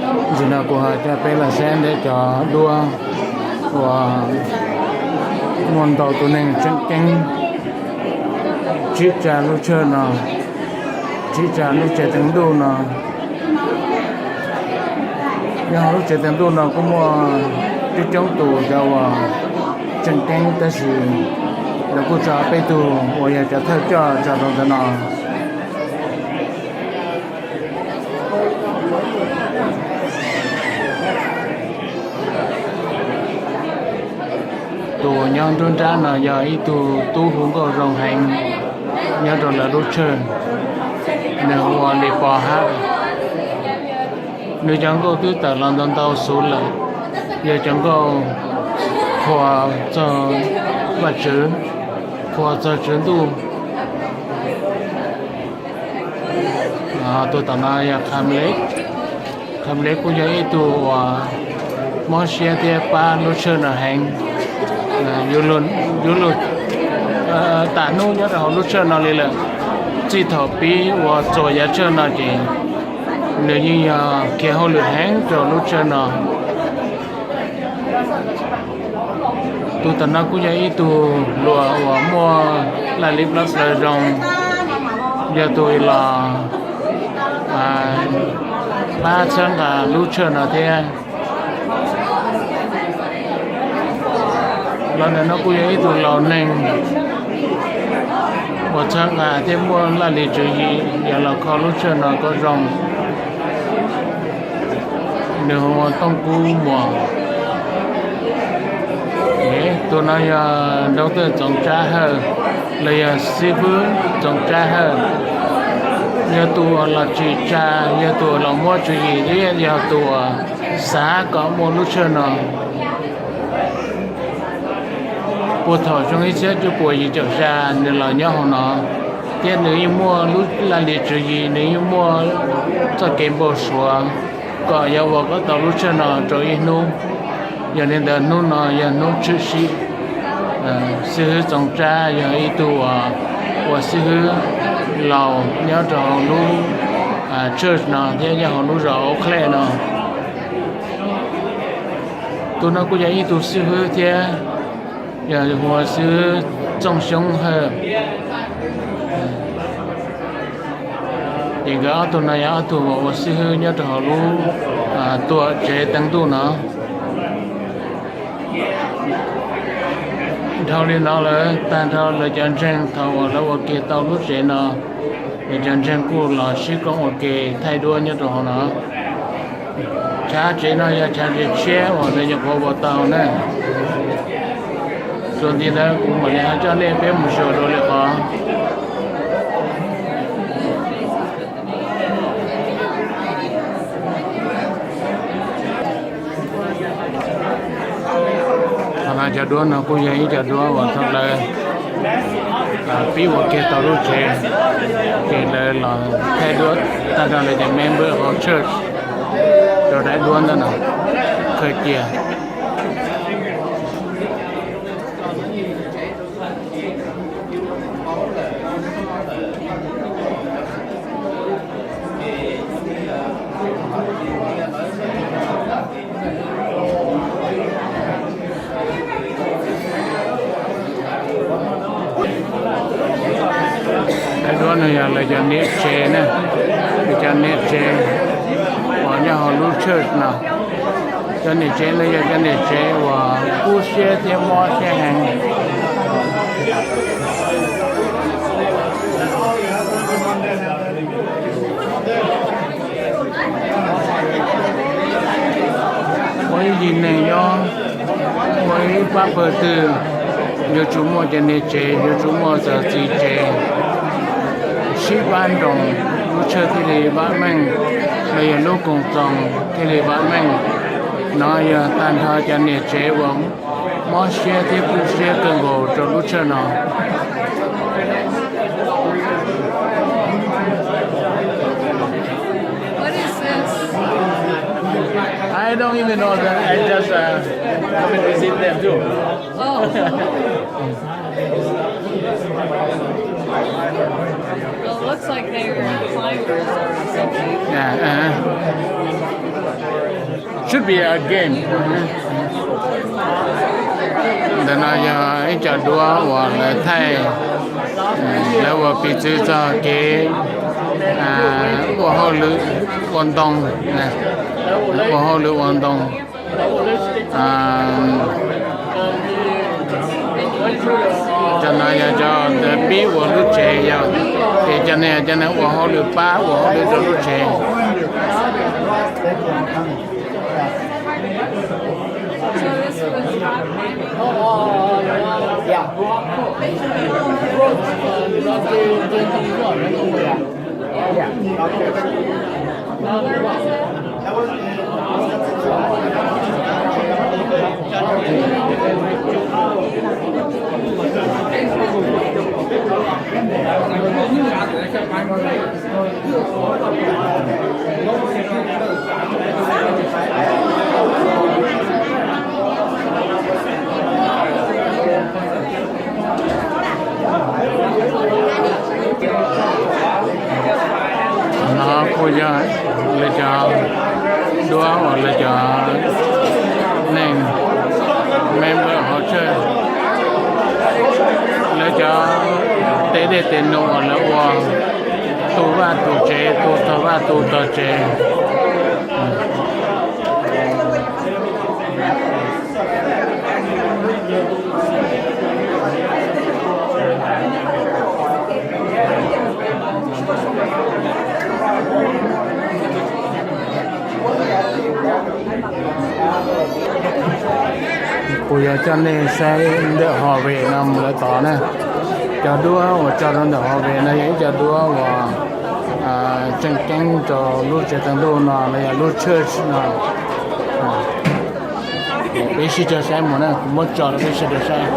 Ntsis no kuv ho coj peb los saib ntawm cov duab uas muaj ntau tus neeg tseem ceeb tsib tsa lub tshawj no, tsib tsa lub tsev teev ntuj no. Nyob hauv lub tsev teev ntuj no kuj muaj coob coob tus cov uas tseem ceeb, tab sis lawv kuj tso peb tug uas yog cov thawj coj tso rau ntawm no. Tus nyob nruab nrab no yog ib tug tub hu nkauj zoo heev nyob rau lawv lub tshawj, nws hu ua Lis Pos hab. Nws cov nkauj twb tawm los ntau ntau xov lawm, yog cov nkauj qhuas txog Vajtswv, qhuas txog Tswv Ntuj. Tus tom no yog Qha Mles. Qha Mles kuj yog ib tug uas mob siab thiab pab lub tshawj no heev, yuav luag tam hnub nyob rau hauv lub tshawj no li lawm. Txij thaum pib uas txuas yav tshawj no ces nws yeej yog khiav hauj lwm heev rau lub tshawj no. Tus tom no kuj yog ib tug hluas uas muaj laj lim plab plaws zoo, yog tus los pab txhawb nqa lub tshawj no thiab. Los ntawm no kuj yog ib tug laus neeg uas txhawb nqa thiab muaj laj lim tswv yim yog los kho lub tshawj no kom zoo. Nws hu ua Tooj Kub Muas. Tus no yog Doctor Txoov Tsab Hawj los yog xib fwb Txoov Tsab Hawj, yog tus uas los tsim tsa, yog tus uas los muab tswv yim thiab yog tus uas xav kom muaj lub tshawj no. Puag thaum xyoo ib txhiab cuaj puas yim caum xya nws los nyob hauv no, thiab nws yeej muaj lub laj lim tswv yim, nws yeej muaj txoj kev npau suav kom yuav ua kom tau lub tshawj no rau ib hnub. Yog li ntawd hnub no yog hnub tshwm sim. Xib hwb Txoov Tsab yog ib tug uas ua xib hwb laus nyob rau hauv lub church no thiab nyob hauv lub zos Au Khlej no. Tus no kuj yog ib tug xib hwb thiab, yog hu ua xib hwb Txooj Xyoob Hawj. Ces nkawd ob tug no yog ob tug uas ua xib hwb nyob rau hauv lub tuam tsev teev ntuj no. Dhau li no lawm tag nrho lawv cov ntseeg thaum uas lawv ua ke tau lub tsev no, lawv cov ntseeg kuj los sib koom ua ke thaij duab nyob rau hauv no. Chav tsev no yog chav tsev tshiab uas lawv nyuam qhuav ua tau na. Txuas ntxiv ntawd kuv mam li ho coj nej peb mus xyuas dua lwm qhov. Qhov no cov duab no kuj yog ib co duab uas thaum lawv pib ua kiag tau lub tsev, ces lawv los thaij duab tag nrho lawv cov member hauv church rau daim duab ntawd no, khaws cia. Daim duab no yog lawv cov niam tsev na, lawv cov niam tsev uas nyob hauv lub church no. Cov niam tsev no yog cov niam tsev uas kub siab thiab mob siab heev. Ua ib yim neeg nyob, ua ib pab pawg twg, yuav tsum muaj cov niam tsev, yuav tsum muaj cov txiv tsev sib pab nroos, lub tshawj thiaj li vam meej, los yog lub koom txoos thiaj li vam meej. No yog tag nrho cov niam tsev uas mob siab thiab kub siab kawg nkaus rau lub tshawj no. What is this? I don't even know that. I just uh, come and visit them too. Oh. Well, it looks like they were climbers or something. Yeah, uh-huh. Should be a game. Ntawm no yog ib co duab uas lawv thaij, lawv ua piv txwv txog kev ua hauj lwm ua ntoo, ua hauj lwm ua ntoo. Cov no yog cov pib ua lub tsev yog, ces cov no yog cov neeg ua hauj lwm pab ua hauj lwm rau lub tsev. No kuj yog lawv cov duab uas lawv cov neeg member hauv church, lawv cov tej dej tej num uas lawv ua tu vaj tu tsev, tu tog vaj tu tog tsev. Kuv yuav coj nej saib ntawm hallway no mus lawv tod na. Cov duab uas tso rau ntawm hallway no yog ib co duab uas tseem ceeb rau lub tsev teev ntuj no los yog lub church no. Peb sib cog saib mus na, kuv muab tso rau peb sawv daws saib.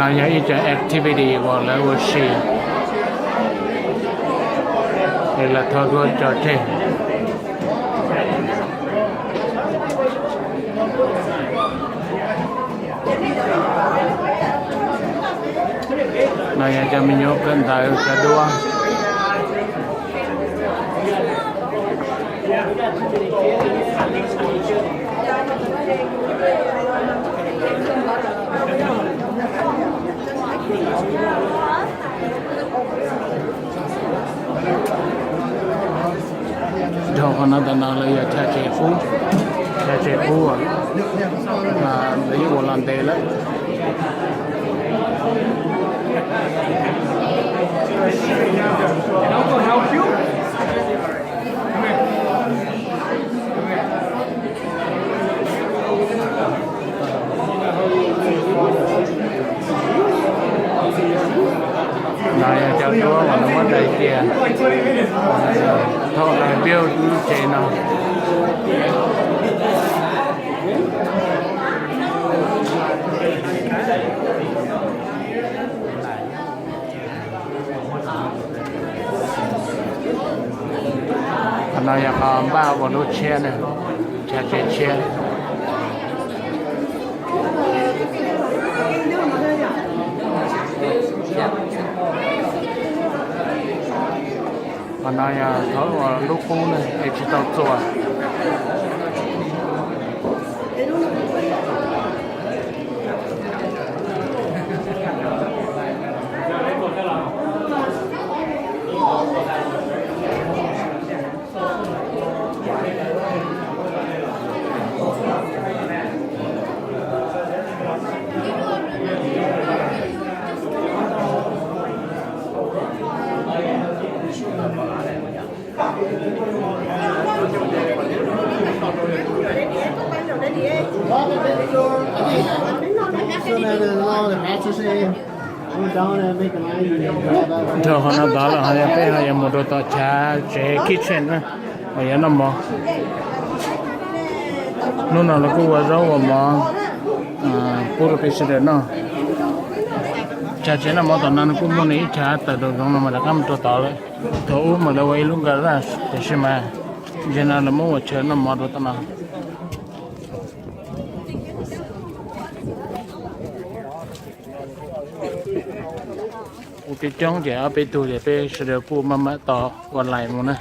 No yog ib co activity uas lawv ua si es lawv thaum duab tso tseg. No yog cov me nyuam kawm ntawv cov duab. Dhau qhov no tas no lawv yog chaw tsev qub, chaw tsev qub, lawv yeej ua los ntev lawm. No yog cov duab uas lawv muab dai cia thaum lawv build lub tsev no. Qhov no yog qhov npaj ua lub tshiab na, chaw tsev tshiab. Qhov no yog thaum ua lub qub na es tsis tau txuas. Dhau qhov no tod lawm ho yog peb ho yuav mus rau tom chav tsev kitchen na. Los yog noj mov. Hnub no lawv kuj ua zaub ua mov pub rau peb sawv daws noj. Chav tsev noj mov tom no nws kuj muaj nws ib chav tawm rau zoov no mas rov qab mus rau tod lawm. Thaum ub mas lawv ua ib lub garage tiam sis mas ntawm no lawv muab ua chaw noj mov rau tom no. Kuj coob coob ces ob peb tug ces peb sawv daws kuj maj mam tos ua lais mus na.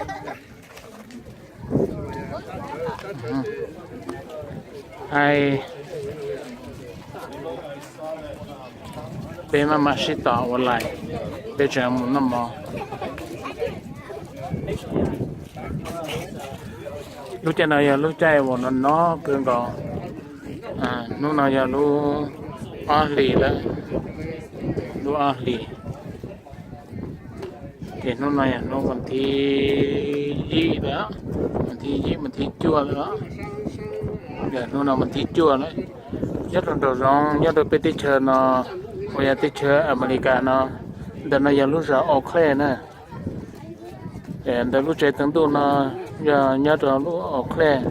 Hais peb maj mam sib tos ua lais, peb tseem mus noj mov. Lub caij no yog lub caij uas no no kawg nkaus. Hnub no yog lub ob hlis lawm, lub ob hlis. Ces hnub no yog hnub vas thib yim lawm, vas thib yim vas thib cuaj lawm. Yog hnub no vas thib cuaj lawm. Nyob rau nraum zoov nyob rau peb teb chaws no uas yog teb chaws Amelikas no, ntawm no yog lub zos Oakland na. Ntawm lub tsev teev ntuj no yog nyob rau lub Oakland.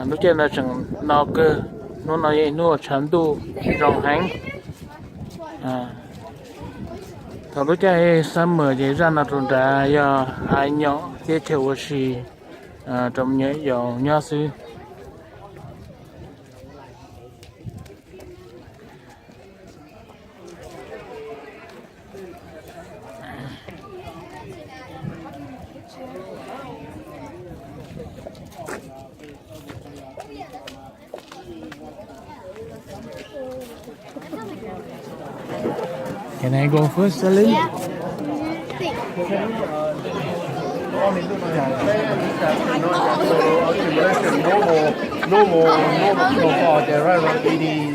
Lub caij no tseem no kawg, hnub no yog ib hnub uas tshav ntuj zoo heev. Thaum lub caij summer ces zaj no rau nrad yog hav nyom thiab chaw ua si rau me nyuam yaus nyob xwb. Can I go first, Celine?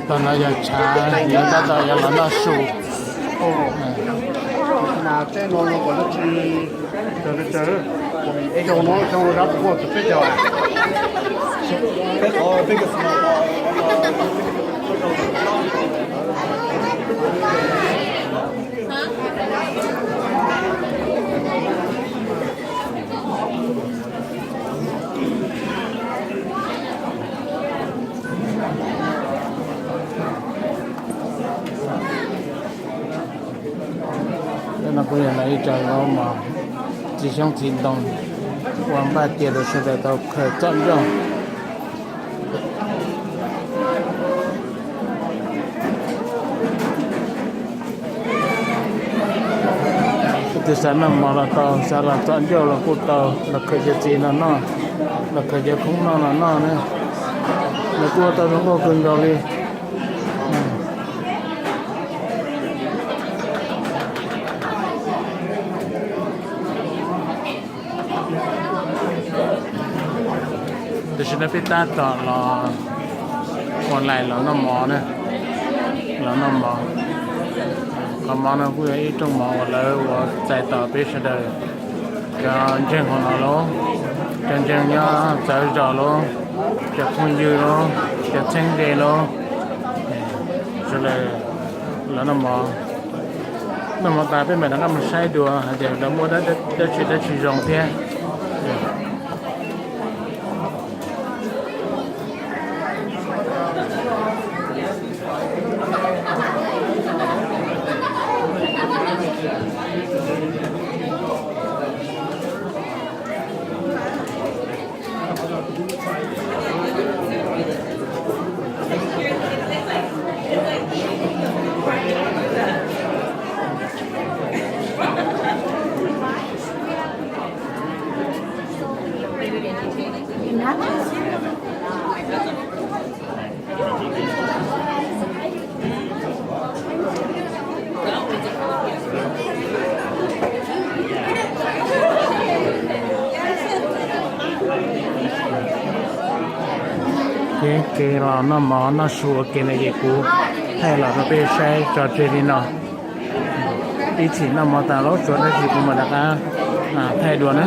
Tau no yog tshav, yog tab tom yog los noj su. Tab no kuj yog lawv ib co zaub mov txiv xyoob txiv ntoo ua npaj cia rau sawv daws tau khaws txom ncauj. Leej twg xav noj mov los tau, xav los txom ncauj los kuj tau, los khaws cov txiv no noj, los khaws cov khoob noj los noj na. Lawv kuj ua tau zoo nkauj kawg nkaus li. Tam sim no peb tab tom los ua lais los noj mov na, los noj mov. Qhov mov no kuj yog ib rooj mov uas lawv ua txais tos peb sawv daws, cov ntseeg hauv no los, cov ntseeg nyob txawv zos los, cov phooj ywg los, cov txheeb ze los, sawv daws los noj mov. Noj mov tas peb mam rov qab mus saib dua hais tias lawv muaj dab tsi dab tsi zoo thiab. Ces kev los noj mov noj su ua ke no ces kuv thaij los rau peb saib tso tseg li no. Ib chim noj mov tas los tsuav dab tsi kuv mam rov qab thaij dua na.